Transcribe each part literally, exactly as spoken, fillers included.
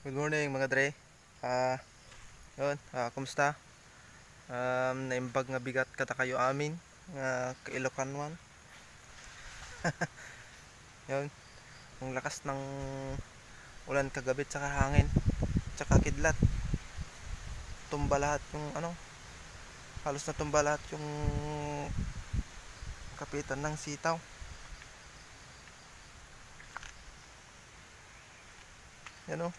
Good morning, mga dre. Ah, yun, ah, kumusta? Um, naimbag nga bigat kadakayo amin nga ka-Ilocanuan. Yun, ang lakas ng ulan kagabi tsaka hangin, tsaka kidlat. Tumba lahat yung ano, halos natumba lahat yung kapitan ng sitaw. Yan o.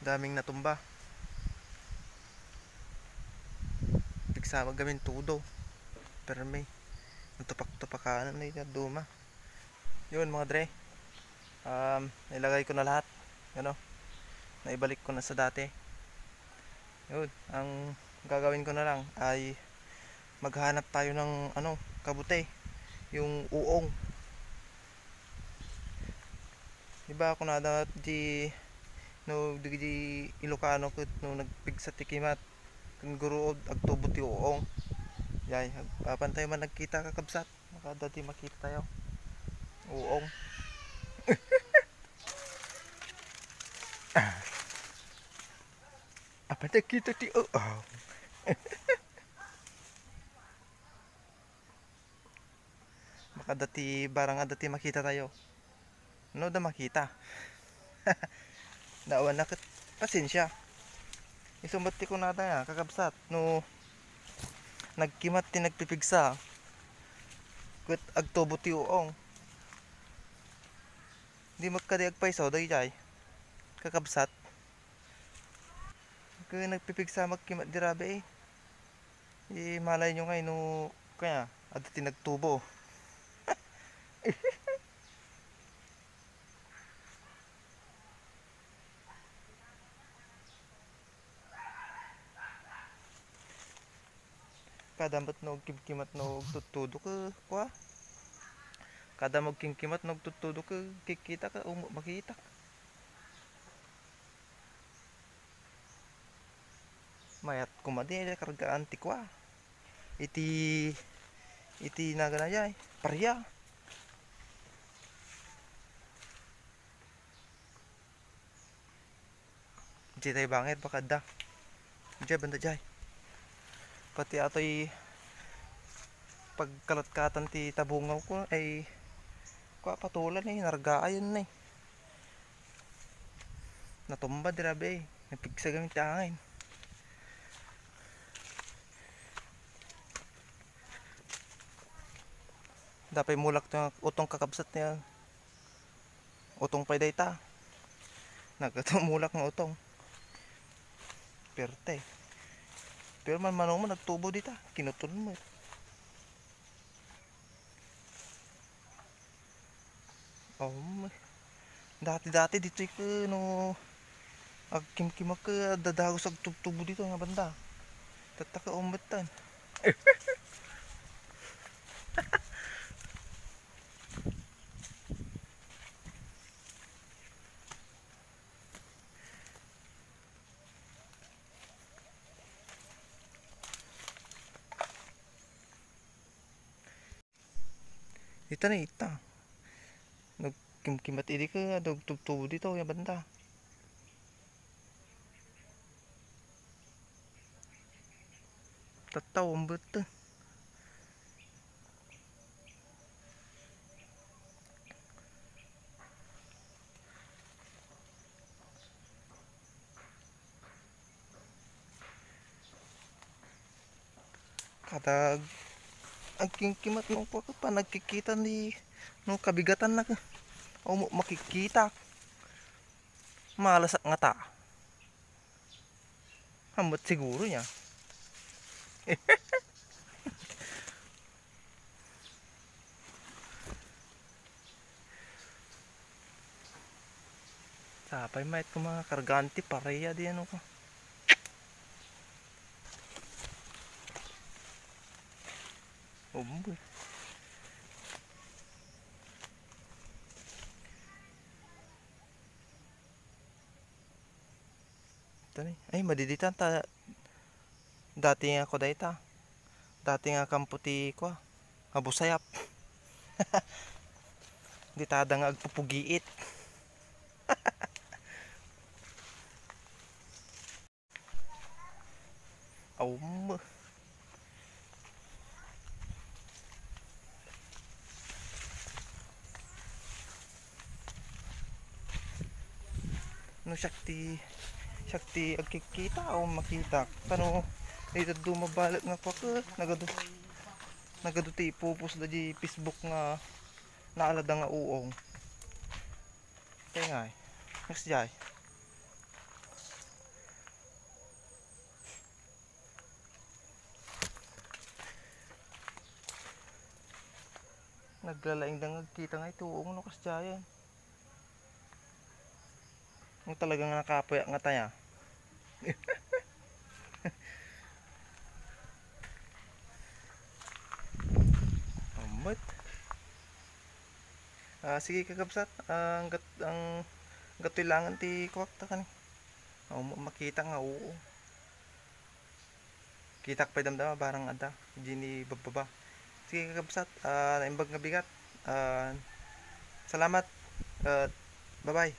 Daming natumba. Pigsama gamin tudo. Permi. Natupak-tupakan na yung duma. Yun, mga dre. Um, nailagay ko na lahat. Ano? Naibalik ko na sa dati. Yun, ang gagawin ko na lang ay maghanap tayo ng ano, kabute, yung uong. Diba ako na dati, no, di Ilocano ket no nagpigsa ti kimat, kan guruod agtubo ti uong. Yay, apan tayo man nagkita, kakabsat. Makada ti makita tayo. Uong. Apan tayo kita ti uong. Makada ti barang ada ti makita tayo. No, da makita. Daawan na ket pasensya. Isu met ti kunada nga, kakabsat, no nagkimat ti nagpipigsa, ket agtubo ti uong. Di met kadi agpayso daydiay, kakabsat. Ket nagpipigsa magkimat di rabii. Eh, malay nyo nga, no, kaya, adda ti nagtubo. Kada met no agkimkimat no agtuttudo ket kua. Kada mo agkimkimat no agtuttudo ket kikita ka, um, makita. Mayat koma di kargaan ti kua. Iti, iti nagana jay, paria. Jay tay bangir, baka da. Jay, banda jay. Pati atoy pagkalatkatan ti tabungaw ko ay kua patulan eh, nargaayan na eh. Natumba di rabii eh. Napigsa gamin ti angin. Dapay mulak ti utong kakabsat niya. Utong pay dayta. Nagtumulak nga utong. Perte. Pero man manong mo nagtubo dita. Kinutun mo. Um, dati-dati ditoy ket no agkimkimak ket dadagos agtubtubo ditoy nga banda. Tatta ka umbetan. Ita na ita. Nagkimkimat idi ka, nagtubtubo dito, ya banda. Tattao, ang beto. Kadag agkingkimat no, kua ka pa nagkikita ni no kabigatan na ka. O mo makikita. Malasak nga ta. Hambat siguro niya. Sapay mayat ko mga kargante, pareya di ano ko. Umboy. Ito ni. Ay, madiditan ta. Dati nga ako dayta. Dati nga kampo ti kua. Abu Sayap. Ditada nga agpupugiit. No, siak ti, siak ti agkikkita o makitak. Tano, dayta dumabalik nga kwak, eh, nagadu, nagadu ti ipupos da di Facebook nga naalada nga uong. Kaya nga, eh. Mas jay. Naglalaing da nga agkita nga iti uong no kasdiayan. Ang talagang nakapuyak nga taya. Amat. Ah, sige, kakabsat. Ah, ang gat-, ang gatoy langan ti kuwak ta kani. Oh, ma-, makita nga, oo. Kitak pay damdama, barang adda. Dini babbaba. Sige, kakabsat. Ah, naimbag nga bigat. Ah, salamat. Ah, bye-bye.